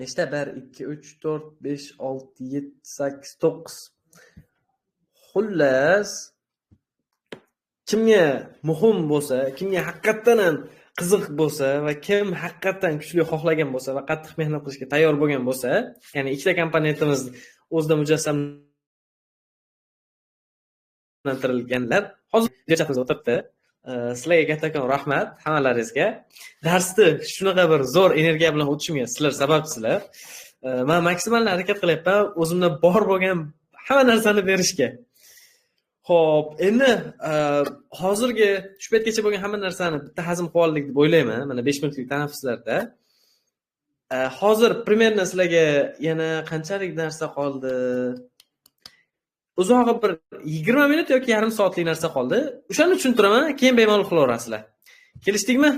Nechta? 1, 2, 3, 4, 5, 6, 7, 8, 9. Xullas, kimga muhim bo'lsa, kimga haqiqatdan ham qiziq bo'lsa va kim haqiqatdan kuchli xohlagan bo'lsa va qattiq mehnat qilishga tayyor bo'lgan bo'lsa, ya'ni ikkita komponentimiz o'zida mujassamlantirilganlar hozir chatimizda o'tiribdi. Sizlarga kattakon rahmat hammalaringizga. Darsni shunaqa bir zo'r energiya bilan o'tishimga sizlar sababchisizlar. Men maksimal harakat qilyapman o'zimda bor bo'lgan hamma narsani berishga. Xo'p, endi hozirgi shu paytgacha bo'lgan hamma narsani bitta hazm qilib oldik deb o'ylayman. Mana 5 minutlik tanaffuslarda. Hozir примерно sizlarga yana qanchalik narsa qoldi? Uzog'i bir 20 minut yoki yarim soatlik narsa qoldi. O'shani tushuntiraman, keyin bemalol qilaverasizlar. Kelishdikmi?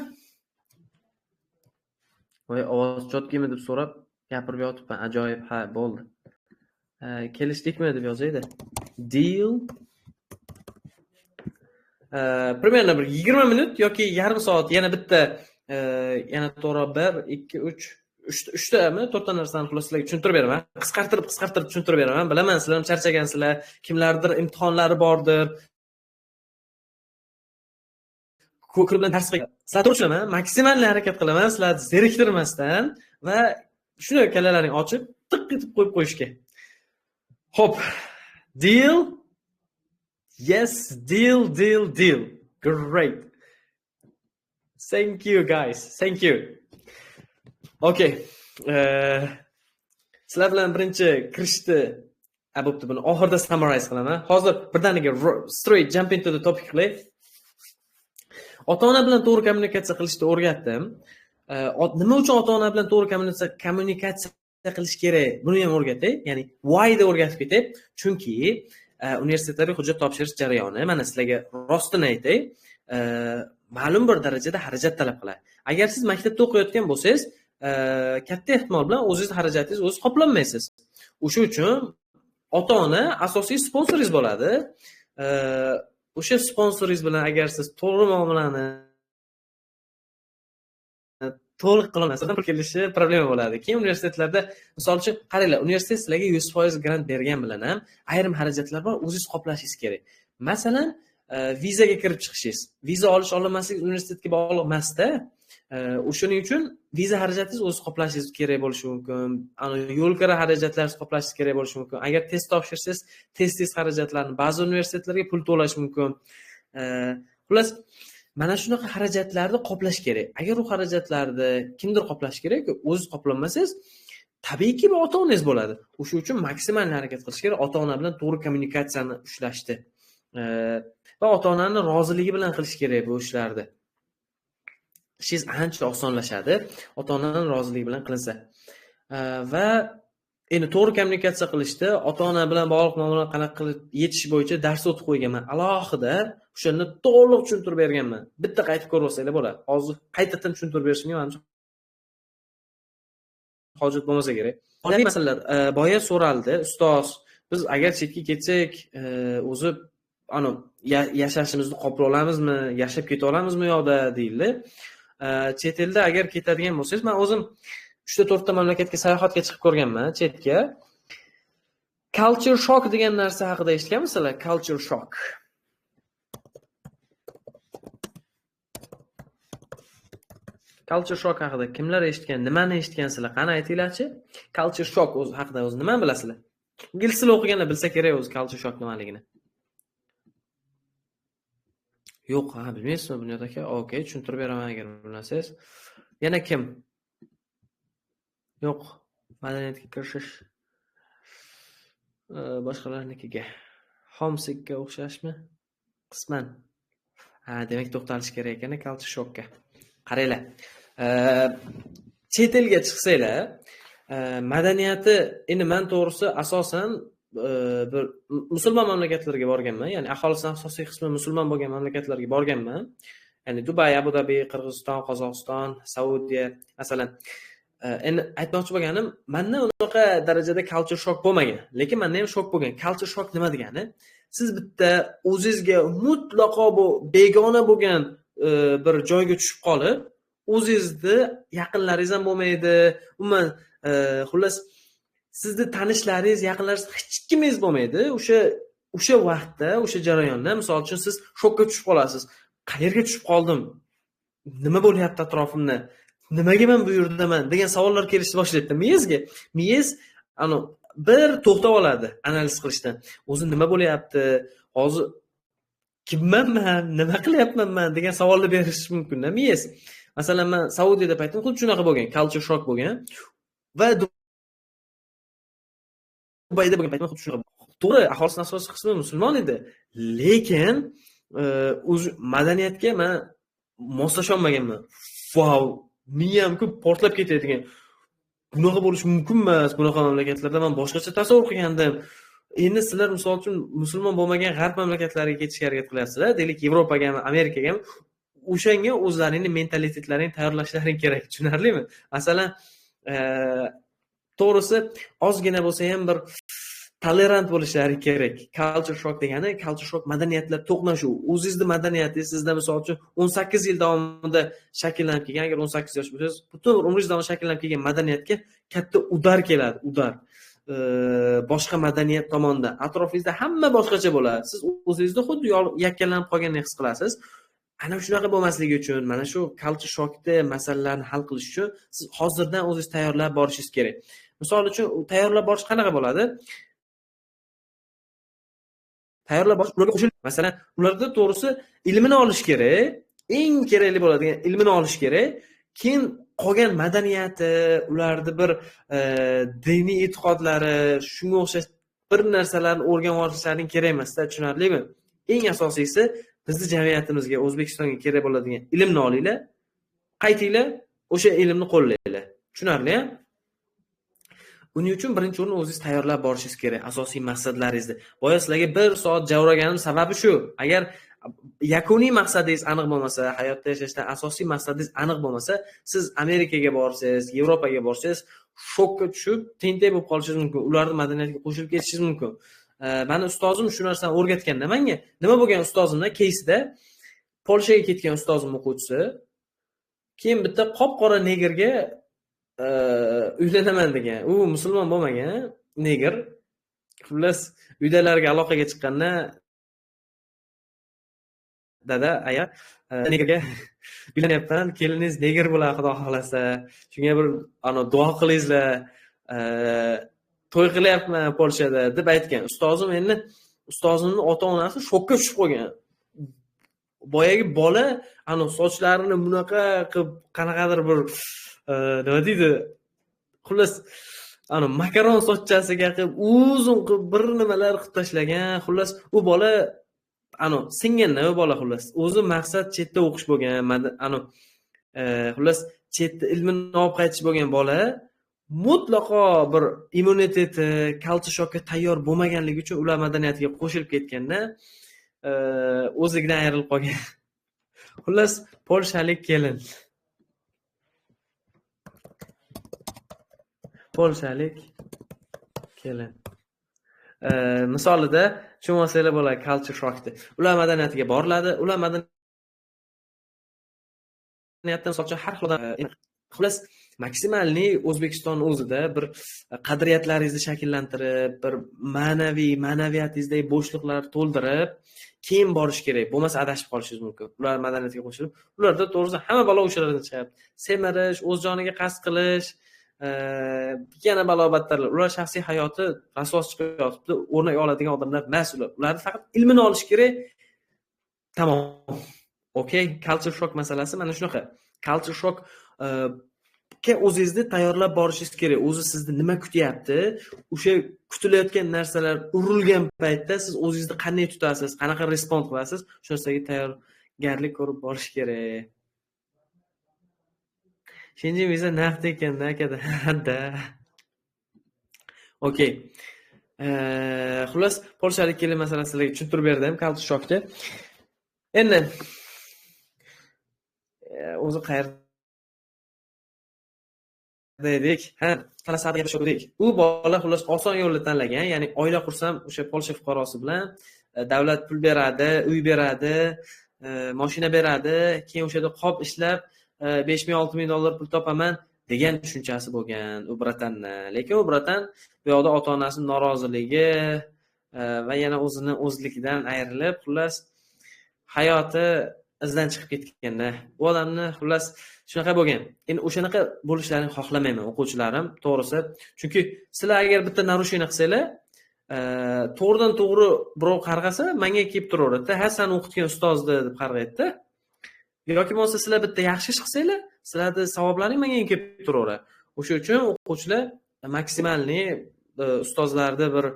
Voy, ovoz chotkimi deb so'rab gapirib yotibman. Ajoyib, ha, bo'ldi. Kelishdikmi deb yozaydi. Deal. Примерно bir 20 minut yoki yarim soat yana bitta yana to'g'ri 1 2 3 uchtami to'rtta narsani xullas sizlarga tushuntirib beraman. Qisqartirib tushuntirib beraman. Bilaman, sizlar ham charchagansizlar, kimlardir imtihonlari bordir. Ko'kri bilan dars qilgan. Sizlar tushunaman, maksimal harakat qilaman, sizlarni zeriktirmasdan va shuni kallalaring ochib, tiq etib qo'yib qo'yishga. Xo'p, deal. Yes, deal, deal, deal. Great. Thank you guys. Thank you. Okay. Sizlar bilan birinchi kirishni, bo'pti, buni oxirida summarize qilaman. Hozir birdaniga straight jump into the topic qilay. Ota-ona bilan to'g'ri kommunikatsiya qilishni o'rgatdim. Nima uchun ota-ona bilan to'g'ri kommunikatsiya qilish kerak? Buni ham o'rgatay. Ya'ni why deb o'rgatib ketay. Chunki universitetlarga hujjat topshirish jarayoni, mana sizlarga rostini aytay, ma'lum bir darajada xarajat talab qiladi. Agar siz maktabda o'qiyotgan bo'lsangiz, katta ehtimol bilan o'zingiz xarajatingiz o'zi qoplanmaysiz. O'sha uchun ota-ona asosiy sponsoringiz bo'ladi. O'sha sponsoringiz bilan agar siz to'g'ri muomalani to'liq qilolmasangiz, pul kelishi problema bo'ladi. Keyin universitetlarda, misol uchun, qaranglar, universitet sizlarga 100% grant bergan bilan ham ayrim xarajatlar bor, o'zingiz qoplashingiz kerak. Masalan, vizaga kirib chiqishingiz. Viza olish olmaslik universitetga bog'liq emas-da. O'shaning uchun viza xarajatingiz o'zingiz qoplashingiz kerak bo'lishi mumkin. Yo'l kira xarajatlaringiz qoplashingiz kerak bo'lishi mumkin. Agar test topshirsangiz, testingiz xarajatlarini ba'zi universitetlarga pul to'lash mumkin. Xullas, mana shunaqa xarajatlarni qoplash kerak. Agar u xarajatlarni kimdir qoplash kerak, o'zingiz qoplanmasangiz, tabiiyki bu ota-onangiz bo'ladi. O'sha uchun maksimal harakat qilish kerak, ota-ona bilan to'g'ri kommunikatsiyani ushlashdi. Va ota-onaning roziligi bilan qilish kerak bu ishlarni. Ishingiz ancha osonlashadi, ota-onaning roziligi bilan qilinsa. Va endi to'g'ri kommunikatsiya qilishda ota-ona bilan bog'liq muammolarni qanaqa qilib yechish bo'yicha dars o'tib qo'yganman. Alohida o'shani to'liq tushuntirib berganman. Bitta qaytib ko'rib olsanglar bo'ladi. Hozir qaytadan tushuntirib berishimga menimcha hojat bo'lmasa kerak. Moliyaviy masalalar boya so'raldi, ustoz, biz agar chetga ketsak, o'zi ana yashashimizni qoplay olamizmi, yashab keta olamizmi yo'qda deyildi. Chet elda agar ketadigan bo'lsangiz, men o'zim 3-4 ta mamlakatga sayohatga chiqib ko'rganman, chetga. Culture shock degan narsa haqida eshitganmisizlar? Culture shock. Culture shock haqida kimlar eshitgan, nimani eshitgansizlar? Qani aytinglarchi? Culture shock o'zi haqida o'zi nimani bilasizlar? Ingliz tili o'qiganlar bilsa kerak o'zi culture shock nimaligini. Yo'q, ha, bilmaysizmi Bunyod aka? Okey, tushuntirib beraman agar bilmasangiz. Yana kim? Yo'q, madaniyatga kirishish boshqalarnikiga. Homesickka o'xshashmi? Qisman. Ha, demak to'xtalish kerak ekan culture shockka. Qaranglar. Chet elga chiqsanglar, madaniyati, endi men to'g'risi asosan bir musulmon mamlakatlarga borganman, ya'ni aholisining asosiy qismi musulmon bo'lgan mamlakatlarga borganman. Ya'ni Dubay, Abu Dabi, Qirg'iziston, Qozog'iston, Saudiya masalan. Endi aytmoqchi bo'lganim, menda unaqa darajada culture shock bo'lmagan, lekin menda ham shok bo'lgan. Culture shock nima degani? Siz bitta o'zingizga mutlaqo bu begona bo'lgan bir joyga tushib qolib, O'zingizni yaqinlaringiz ham bo'lmaydi. Umuman, xullas sizni tanishlaringiz, yaqinlaringiz hech kimingiz bo'lmaydi. O'sha vaqtda, o'sha jarayonda, misol uchun siz shokka tushib qolasiz. Qayerga tushib qoldim? Nima bo'lyapti atrofimda? Nimaga men bu yerdaman degan savollar kelishni boshlaydi miyangizga. Miyangiz ana bir to'xtab oladi analiz qilishdan. O'zi nima bo'lyapti? Hozir kimman men? Nima qilyapman men degan savolni berishi mumkin-da miyangiz. Masalan, men Saudiyada paytim xuddi shunaqa bo'lgan, culture shock bo'lgan va Dubayda bo'lgan paytim xuddi shunaqa. To'g'ri, aholisining asosiy qismi musulmon edi, lekin o'z madaniyatga men moslasha olmaganman. Vau, miyam ko'p portlab ketadigan. Bunaqa bo'lishi mumkin emas, bunaqa mamlakatlarda men boshqacha tasavvur qilgandim. Endi sizlar misol uchun musulmon bo'lmagan g'arb mamlakatlariga ketishga harakat qilyapsizlar, deylik Yevropagami, Amerikagami, o'shanga o'zlaringni mentalitetlaringni tayyorlashlaring kerak, tushunarlimi? Masalan, to'g'risi ozgina bo'lsa ham bir tolerant bo'lishlari kerak. Culture shock degani, culture shock madaniyatlar to'qnashuvi. O'zingizni madaniyatingiz sizda misol uchun 18 yil davomida shakllanib kelgan, agar 18 yosh bo'lsangiz, butun umringiz davomida shakllanib kelgan madaniyatga katta udar keladi, udar. Boshqa madaniyat tomonda atrofingizda hamma boshqacha bo'ladi. Siz o'zingizni xuddi yakkalanib qolgandek his qilasiz. Ana shunaqa bo'lmasligi uchun, mana shu culture shockda masalalarni hal qilish uchun siz hozirdan o'zingiz tayyorlab borishingiz kerak. Misol uchun, tayyorlab borish qanaqa bo'ladi? Tayyorlab borish ularga qo'shilib, masalan, ularda to'g'risi ilmini olish kerak, eng kerakli bo'ladigan ilmini olish kerak. Keyin qolgan madaniyati, ularni bir diniy e'tiqodlari, shunga o'xshash bir narsalarni o'rganib olishlaring kerak emas-da, tushunarlimi? Eng asosiysi bizni jamiyatimizga, O'zbekistonga kerak bo'ladigan ilmni olinglar, qaytinglar, o'sha ilmni qo'llanglar. Tushunarli-a? Buning uchun birinchi o'rinda o'zingiz tayyorlab borishingiz kerak asosiy maqsadlaringizni. Boya sizlarga bir soat javraganim sababi shu. Agar yakuniy maqsadingiz aniq bo'lmasa, hayotda yashashdan asosiy maqsadingiz aniq bo'lmasa, siz Amerikaga borsangiz, Yevropaga borsangiz, shokka tushib, tentak bo'lib qolishingiz mumkin. Ularning madaniyatiga qo'shilib ketishingiz mumkin. Meni ustozim shu narsani o'rgatganda menga. Nima bo'lgan ustozimda keysida Polshaga ketgan ustozim o'quvchisi, keyin bitta qop-qora negerga uylanaman degan. U musulmon bo'lmagan, neger. Xullas, uydalarga aloqaga chiqqanda dada, aya, negerga uylanyapman, keliningiz neger bo'ladi, xudo xohlasa. Shunga bir ana duo qilingizlar, to'y qilyapman Polshada deb aytgan. Ustozim endi ustozimning ota-onasi shokka tushib qolgan. Boyagi bola ana sochlarini bunaqa qilib qanaqadir bir nima deydi? Xullas, ana makaron sochchasiga qilib uzun qilib bir nimalar qilib tashlagan. Xullas, u bola ana singanda u bola xullas. O'zi maqsad chetda o'qish bo'lgan, ana xullas chetda ilmini olib qaytish bo'lgan bola mutlaqo bir immuniteti, culture shockka tayyor bo'lmaganligi uchun ular madaniyatiga qo'shilib ketganda o'zligidan ayrilib qolgan. Xullas, polshalik kelin. Polshalik kelin. Misolida tushunmasanglar bo'ladi culture shockni. Ular madaniyatiga boriladi, ular madaniyatdan misol uchun har xil xullas maksimalniy O'zbekiston o'zida bir qadriyatlaringizni shakllantirib, bir ma'naviy ma'naviyatingizdagi bo'shliqlarni to'ldirib, keyin borish kerak. Bo'lmasa adashib qolishingiz mumkin. Ular madaniyatga qo'shilib, ularda to'g'risi hamma balo o'shalardan chiqyapti. Semirish, o'z joniga qasd qilish, yana balo-battarlar. Ular shaxsiy hayoti rasvo chiqib yotibdi, o'rnak oladigan odamlar emas ular. Ularni faqat ilmini olish kerak. Tamom. Okay, culture shock masalasi mana shunaqa. Culture shock ke o'zingizni tayyorlab borishingiz kerak. O'zi sizni nima kutyapti? O'sha kutilayotgan narsalar urilgan paytda siz o'zingizni qanday tutasiz, qanaqa respons qilasiz? Shu narsaga tayyorgarlik ko'rib borish kerak. Shenjin viza naqd ekanda akada. Hadda. Okey. Xullas, polshalik kelin masalasini sizlarga tushuntirib berdim, culture shockni. Endi o'zi qayerda dedik? Ha, Falastinga gapirdik. U bola xullas oson yo'lni tanlagan, ya'ni oila qursam o'sha Polsha fuqarosi bilan davlat pul beradi, uy beradi, mashina beradi, keyin o'sha yerda qop ishlab 5 ming, 6000 dollar pul topaman degan tushunchasi bo'lgan u братан ni. Lekin u братан bu yoqda ota onasini noroziligi va yana o'zini o'zligidan ayrilib, xullas, hayoti izdan chiqib ketganda u odamni. Xullas, shunaqa bo'lgan. Endi o'shanaqa bo'lishlarini xohlamayman, o'quvchilarim, to'g'risi. Chunki sizlar agar bitta нарушение qilsanglar, to'g'ridan to'g'ri birov qarg'asa, manga kelib turaveradida, "Ha, sani o'qitgan ustozni", deb qarg'aydida. Yoki bo'lmasa sizlar bitta yaxshi ish qilsanglar, sizlarni savoblaring manga ham kelib turaveradi. O'sha uchun, o'quvchilar, максимальный ustozlarni bir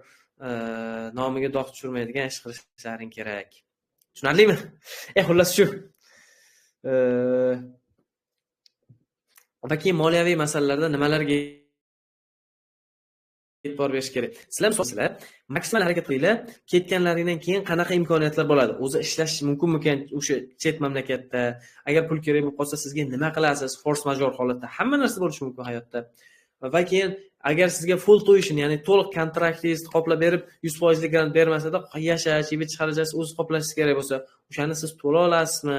nomiga dog' tushirmaydigan ish qilishlaring kerak. Tushunarlimi? Xullas, shu. Va keyin moliyaviy masalalarda nimalarga e'tibor berish kerak? Sizlar maksimal harakat qilinglar. Ketganlaringdan keyin qanaqa imkoniyatlar bo'ladi, o'zi ishlash mumkinmikan o'sha chet mamlakatda, agar pul kerak bo'lib qolsa, sizga nima qilasiz, форс-мажор holatda hamma narsa bo'lishi mumkin hayotda. Va keyin agar sizga full tuition, ya'ni to'liq kontraktingizni qoplab berib, 100 foizli grant bermasada, yashash, yeb ichish xarajatini o'zingiz qoplashingiz kerak bo'lsa, o'shani siz to'la olasizmi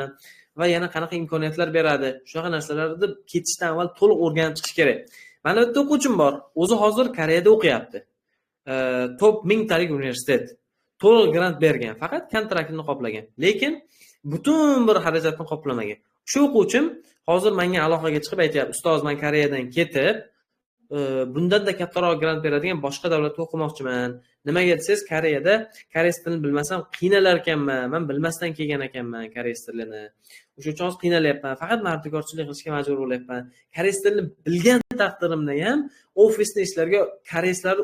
va yana qanaqa imkoniyatlar beradi, shunaqa narsalarni ketishdan avval to'liq o'rganib chiqish kerak. Mani bitta o'quvchim bor, o'zi hozir Koreyada o'qiyapti. Top mingtalik universitet to'liq grant bergan, faqat kontraktini qoplagan, lekin butun bir xarajatni qoplamagan. Shu o'quvchim hozir menga aloqaga chiqib aytyapti: "Ustoz, man Koreyadan ketib, bundanda kattaroq grant beradigan boshqa davlatda o'qimoqchiman. Nimaga desangiz, Koreyada koreys tilini bilmasam qiynalar ekanman. Man bilmasdan kelgan ekanman koreys tilini, o'sha uchun hozir qiynalyapman, faqat mardikorchilik qilishga majbur bo'lyapman. Koreys tilini bilgan taqdirimda ham офисный ishlarga koreyslarni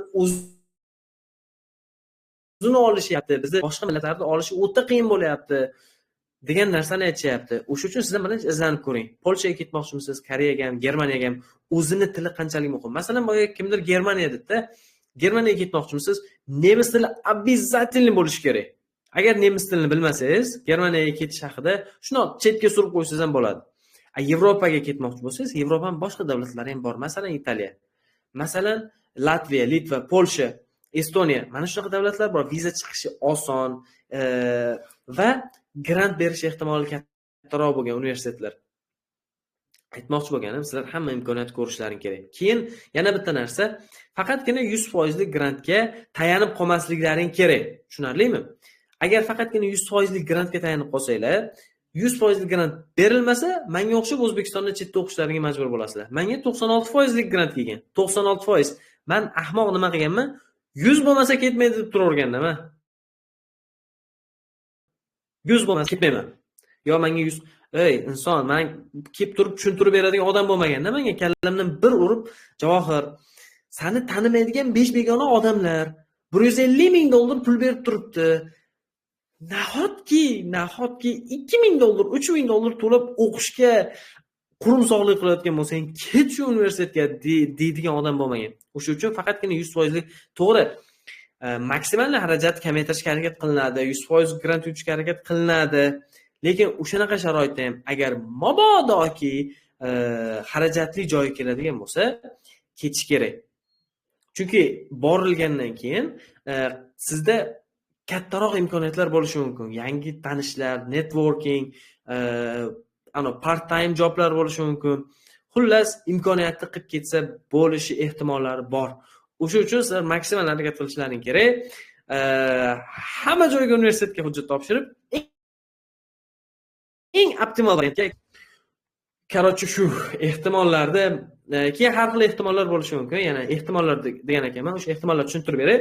o'zini olishyapti, bizni boshqa millatlarni olishi o'ta qiyin bo'lyapti", degan narsani aytishyapti. O'sha uchun sizlar birinchi izlanib ko'ring. Polshaga ketmoqchimisiz, Koreyaga ham, Germaniyaga ham o'zini tili qanchalik muhim. Masalan, boya kimdir Germaniya dedida. Germaniyaga ketmoqchimisiz, nemis tili обязательно bo'lishi kerak. Agar nemis tilini bilmasangiz, Germaniyaga ketish haqida shundoq chetga surib qo'ysangiz ham bo'ladi. A Yevropaga ketmoqchi bo'lsangiz, Yevropani boshqa davlatlari ham bor. Masalan, Italiya, masalan, Latviya, Litva, Polsha, Estoniya, mana shunaqa davlatlar bor. Viza chiqishi oson va grant berish ehtimoli kattaroq bo'lgan universitetlar. Aytmoqchi bo'lganim, sizlar hamma imkoniyatni ko'rishlaring kerak. Keyin yana bitta narsa, faqatgina 100 foizli grantga tayanib qolmasliklaring kerak. Tushunarlimi? Agar faqatgina 100 foizli grantga tayanib qolsanglar, 100 foizli grant berilmasa, manga o'xshab O'zbekistonda chetda o'qishlaringga majbur bo'lasizlar. Manga 96 foizlik grant kelgan, 96%. Man ahmoq nima qilganman, 100 bo'lmasa ketmaydi deb turaverganman. 100 bo'lmasa ketmayman yo manga 100. Ey inson, man kelib turib tushuntirib beradigan odam bo'lmaganda, manga kallamdan bir urib: "Javohir, sani tanimaydigan besh begona odamlar 150 000 dollar pul berib turibdi, nahotki 2000 dollar, 3000 dollar to'lab o'qishga qurumsoqlik qilayotgan bo'lsang, ket shu universitetga", deydigan odam bo'lmagan. O'sha uchun faqatgina 100 foizli, to'g'ri, maksimal xarajat kamaytirishga harakat qilinadi, 100% grant yutishga harakat qilinadi, lekin o'shanaqa sharoitda ham agar mabodoki xarajatli joyi keladigan bo'lsa, ketish kerak. Chunki borilgandan keyin sizda kattaroq imkoniyatlar bo'lishi mumkin, yangi tanishlar, networking, part time joblar bo'lishi mumkin. Xullas, imkoniyatni qilib ketsa bo'lishi ehtimollari bor. O'sha uchun sizlar maksimal harakat qilishlaring kerak, hamma joyga, universitetga hujjat topshirib, eng optimal variantga. Короче, shu ehtimollarda keyin har xil ehtimollar bo'lishi mumkin. Yana ehtimollar degan ekanman, o'sha ehtimollarni tushuntirib beray.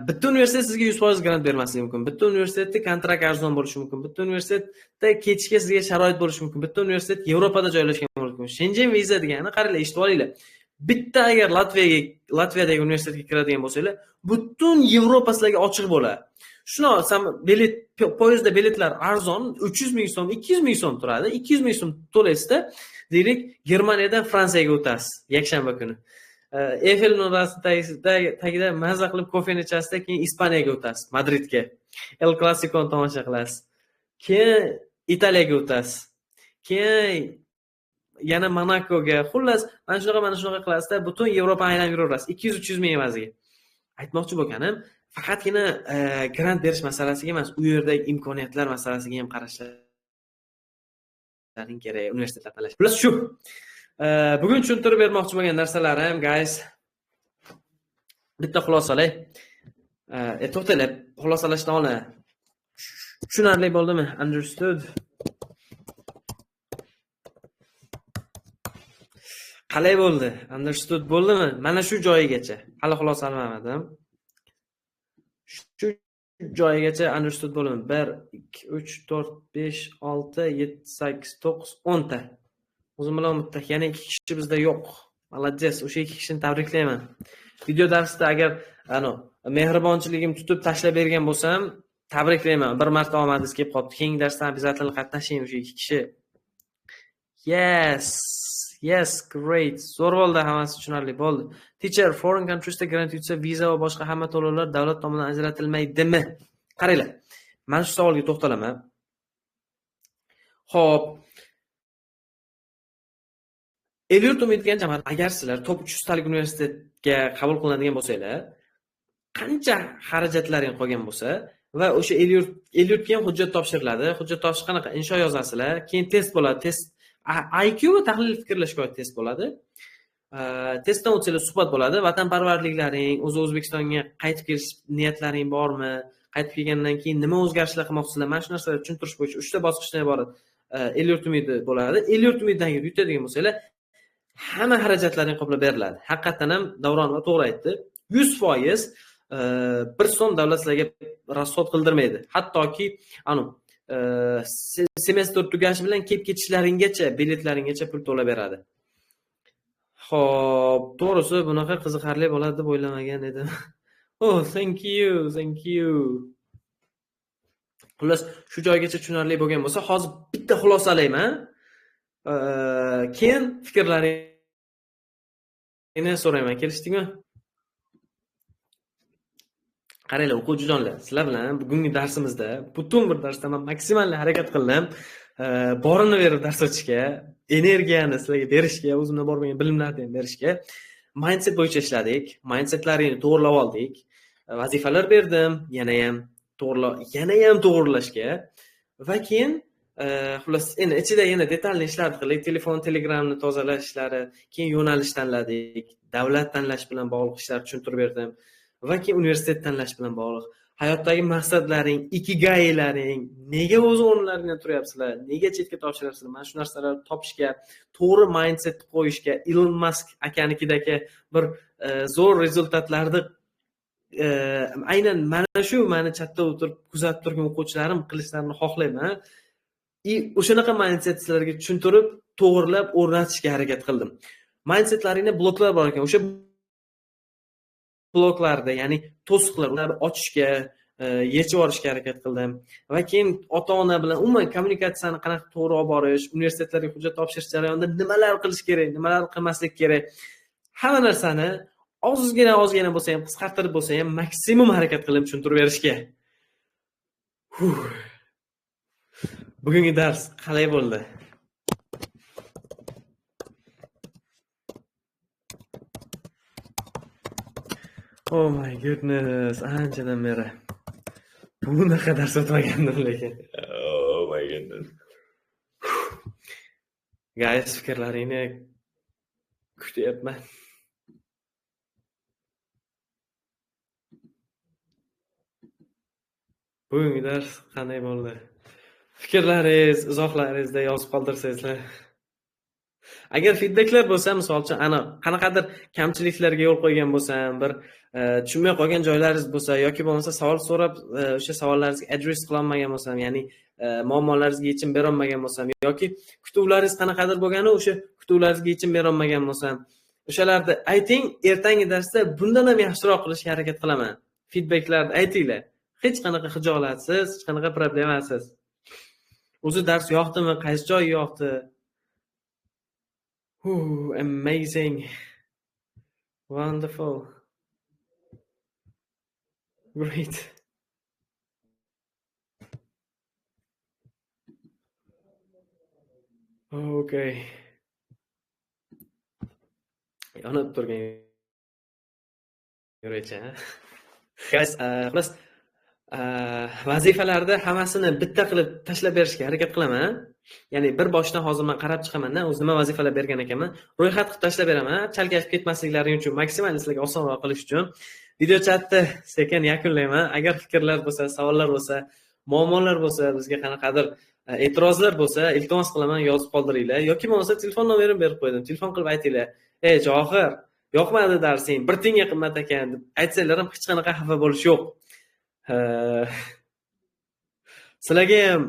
Bitta universitet sizga 100% grant bermasligi mumkin, bitta universitetda kontrakt arzon bo'lishi mumkin, bitta universitetda ketishga sizga sharoit bo'lishi mumkin, bitta universitet Yevropada joylashgan bo'lishi mumkin. Shengen viza degani, qaranglar, eshitib olinglar bitta, agar Latviyaga, Latviyadagi universitetga kiradigan bo'lsanglar, butun Yevropa sizlarga ochiq bo'ladi. Shuni bilet, poyezdda biletlar arzon, 300 000 so'm, 200 000 so'm turadi. 200 000 so'm to'laysizda, deylik, Germaniyadan Fransiyaga o'tasiz yakshanba kuni. Eyfel minorasi tagida maza qilib kofeni ichasizda, keyin Ispaniyaga o'tasiz, Madridga, El Klasikoni tomosha qilasiz. Keyin Italiyaga o'tasiz, keyin yana Monakoga. Xullas, mana shunaqa qilasizda, butun Yevropani aylanib yuraverasiz 200-300 ming evaziga. Aytmoqchi bo'lganim, faqatgina grant berish masalasiga emas, u yerdagi imkoniyatlar masalasiga ham qarashlar. qilishlaring kerak, universitetlar tanlash. Xullas shu. Bugun tushuntirib bermoqchi bo'lgan narsalarim, guys. Bitta xulosalay. To'xtanglar, xulosalashdan oldin tushunarli bo'ldimi? Understood. Qalay bo'ldi? Understood bo'ldimi? Mana shu joyigacha. Hali xulosalamadim. Shu joyigacha understood bo'ldimi? 1 2 3 4 5 6 7 8 9 10 ta. O'zim bilan bitta, yana 2 kishi bizda yo'q. Молодец, o'sha 2 kishini tabriklayman. Video darsda agar mehribonchiligim tutib tashlab bergan bo'lsam, tabriklayman. Bir marta omadingiz kelib qolibdi. Keyingi darsdan обязательно qatnashing o'sha 2 kishi. Yes. Yes, great. Zo'r bo'ldi, hammasi tushunarli bo'ldi. Teacher, foreign countriesda grant yutsa, viza va boshqa hamma to'lovlar davlat tomonidan ajratilmaydimi? Qaranglar, mana shu savolga to'xtalaman. Xo'p. El-yurt umid degan jamoat, agar sizlar top 300 talik universitetga qabul qilinadigan bo'lsanglar, qancha xarajatlaring qolgan bo'lsa va o'sha el-yurtga ham hujjat topshiriladi. Hujjat topshirish qanaqa? Insho yozasizlar, keyin test bo'ladi. Test IQ va tahlil fikrlashga oid test bo'ladi. Testdan o'tsanglar suhbat bo'ladi. Vatanparvarliklaring, o'zi O'zbekistonga qaytib kelish niyatlaring bormi? Qaytib kelgandan keyin nima o'zgarishlar qilmoqchisizlar? Mana shu narsalarni tushuntirish bo'yicha 3 ta bosqichdan iborat el-yurt umidi bo'ladi. El-yurt umididan yutadigan bo'lsanglar, hamma xarajatlaring qoplab beriladi. Haqiqatan ham Davronova to'g'ri aytdi. 100% bir so'm davlat sizlarga rasxod qildirmaydi. Hattoki semestr tugashi bilan kelib ketishlaringgacha, biletlaringgacha pul to'lab beradi. Xo'p, to'g'risi bunaqa qiziqarli bo'ladi deb o'ylamagan edim. Oh, thank you, thank you. Xullas, shu joygacha tushunarli bo'lgan bo'lsa, hozir bitta xulosalayman. Keyin fikrlaringni so'rayman. Kelishdikmi? Qaranglar, o'quvchijonlar, sizlar bilan bugungi darsimizda, butun bir darsda men maksimal harakat qildim. Borini berib dars o'tishga, energiyani sizlarga berishga, o'zimda bor bo'lgan bilimlarni ham berishga, mindset bo'yicha ishladik, mindsetlaringni to'g'rilab oldik, vazifalar berdim, yana ham to'g'rilashga va keyin xullas endi ichida yana detalli ishlar qildik, telefon, Telegramni tozalash ishlari, keyin yo'nalish tanladik, davlat tanlash bilan bog'liq ishlar tushuntirib berdim va keyin universitet tanlash bilan bog'liq hayotdagi maqsadlaring, ikigaylaring, nega o'z o'rinlaringdan turyapsizlar, nega chetga topshiryapsizlar, mana shu narsalarni topishga, to'g'ri mindset qo'yishga, Elon Musk akanikidagi bir zo'r rezultatlarni aynan mana shu meni chatda o'tirib kuzatib turgan o'quvchilarim qilishlarini xohlayman. O'shanaqa mindset sizlarga tushuntirib, to'g'rilab o'rnatishga harakat qildim. Mindsetlaringda bloklar bor ekan, o'sha bloklarda, ya'ni to'siqlar, ularni ochishga, yechib olishga harakat qildim. Va keyin ota-ona bilan umuman kommunikatsiyani qanaqa to'g'ri olib borish, universitetlarga hujjat topshirish jarayonida nimalar qilish kerak, nimalar qilmaslik kerak, hamma narsani ozgina bo'lsa ham, qisqartirib bo'lsa ham maksimum harakat qilib tushuntirib berishga. Bugungi dars qalay bo'ldi? Oh my goodness, anchadan beri bunaqa dars o'tmagandim lekin. Oh my goodness. Guys, fikrlaringni kutyapman. Bugungi dars qanday bo'ldi? Fikrlaringiz, izohlaringizda yozib qoldirsangizlar. Agar feedbacklar bo'lsa, misol uchun, ana qanaqadir kamchiliklarga yo'l qo'ygan bo'lsam, bir tushunmay qolgan joylaringiz bo'lsa yoki bo'lmasa savol so'rab, o'sha savollaringizga address qila olmagan bo'lsam, ya'ni muammolaringizga yechim bera olmagan bo'lsam yoki kutuvlaringiz qanaqadir bo'lgani, o'sha kutuvlaringizga yechim bera olmagan bo'lsam, o'shalarni ayting, ertangi darsda bundan ham yaxshiroq qilishga harakat qilaman. Feedbacklarni aytinglar. Hech qanaqa xijolatsiz, hech qanaqa problemasiz. O'zi dars yoqdimi, qaysi joyi yoqdi? Amazing. Wonderful. Great. Okay. Yonib turgan yurakcha. Guys, xullas vazifalarda hammasini bitta qilib tashlab berishga harakat qilaman. Ya'ni bir boshdan hozir men qarab chiqaman-da, o'zi nima vazifalar bergan ekanman, ro'yxat qilib tashlab beraman, chalkashib ketmasliklaring uchun, maksimal sizlarga osonroq qilish uchun. Video chatni sekin yakunlayman. Agar fikrlar bo'lsa, savollar bo'lsa, muammolar bo'lsa, bizga qanaqadir e'tirozlar bo'lsa, iltimos qilaman, yozib qoldiringlar yoki bo'lmasa telefon nomerini berib qo'ydim. Telefon qilib aytinglar. "Ey Johir, yoqmadi darsing, bir tiyinga qimmat ekan" deb aytsanglar ham hech qanaqa xafa bo'lish yo'q. Sizlarga ham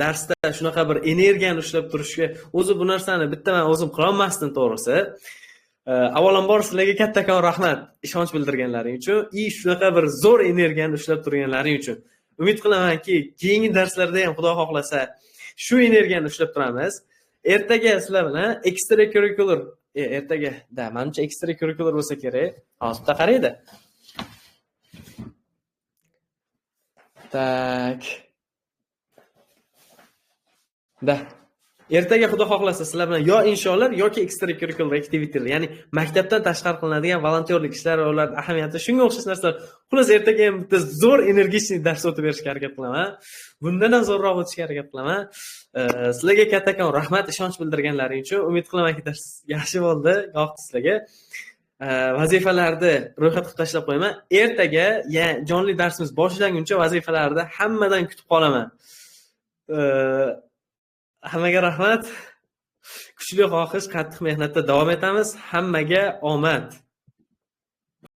darsda shunaqa bir energiyani ushlab turishga, o'zi bu narsani bitta men o'zim qila olmasdim to'g'risi. Avvalambor sizlarga kattakon rahmat ishonch bildirganlaring uchun, shunaqa bir zo'r energiyani ushlab turganlaring uchun. Umid qilamanki, keyingi darslarda ham Xudo xohlasa shu energiyani ushlab turamiz. Ertaga sizlar bilan extracurricular, ertaga da, menimcha extracurricular bo'lsa kerak. Hozir bitta qaraydi. Tak. Da. Ertaga Xudo xohlasa sizlar bilan yo insholar yoki extracurricular activitylar, ya'ni maktabdan tashqari qilinadigan volontyorlik ishlari va ularning ahamiyati, shunga o'xshash narsalar. Xullas, ertaga ham bitta zo'r energichniy dars o'tib berishga harakat qilaman. Bundan ham zo'rroq o'tishga harakat qilaman. Sizlarga kattakon rahmat ishonch bildirganlaring uchun. Umid qilamanki, dars yaxshi bo'ldi, yoqdi sizlarga. Vazifalarni ro'yxat qilib tashlab qo'yaman. Ertaga jonli darsimiz boshlanguncha vazifalarni hammadan kutib qolaman. Hammaga rahmat. Kuchli xohish, qattiq mehnatda davom etamiz. Hammaga omad.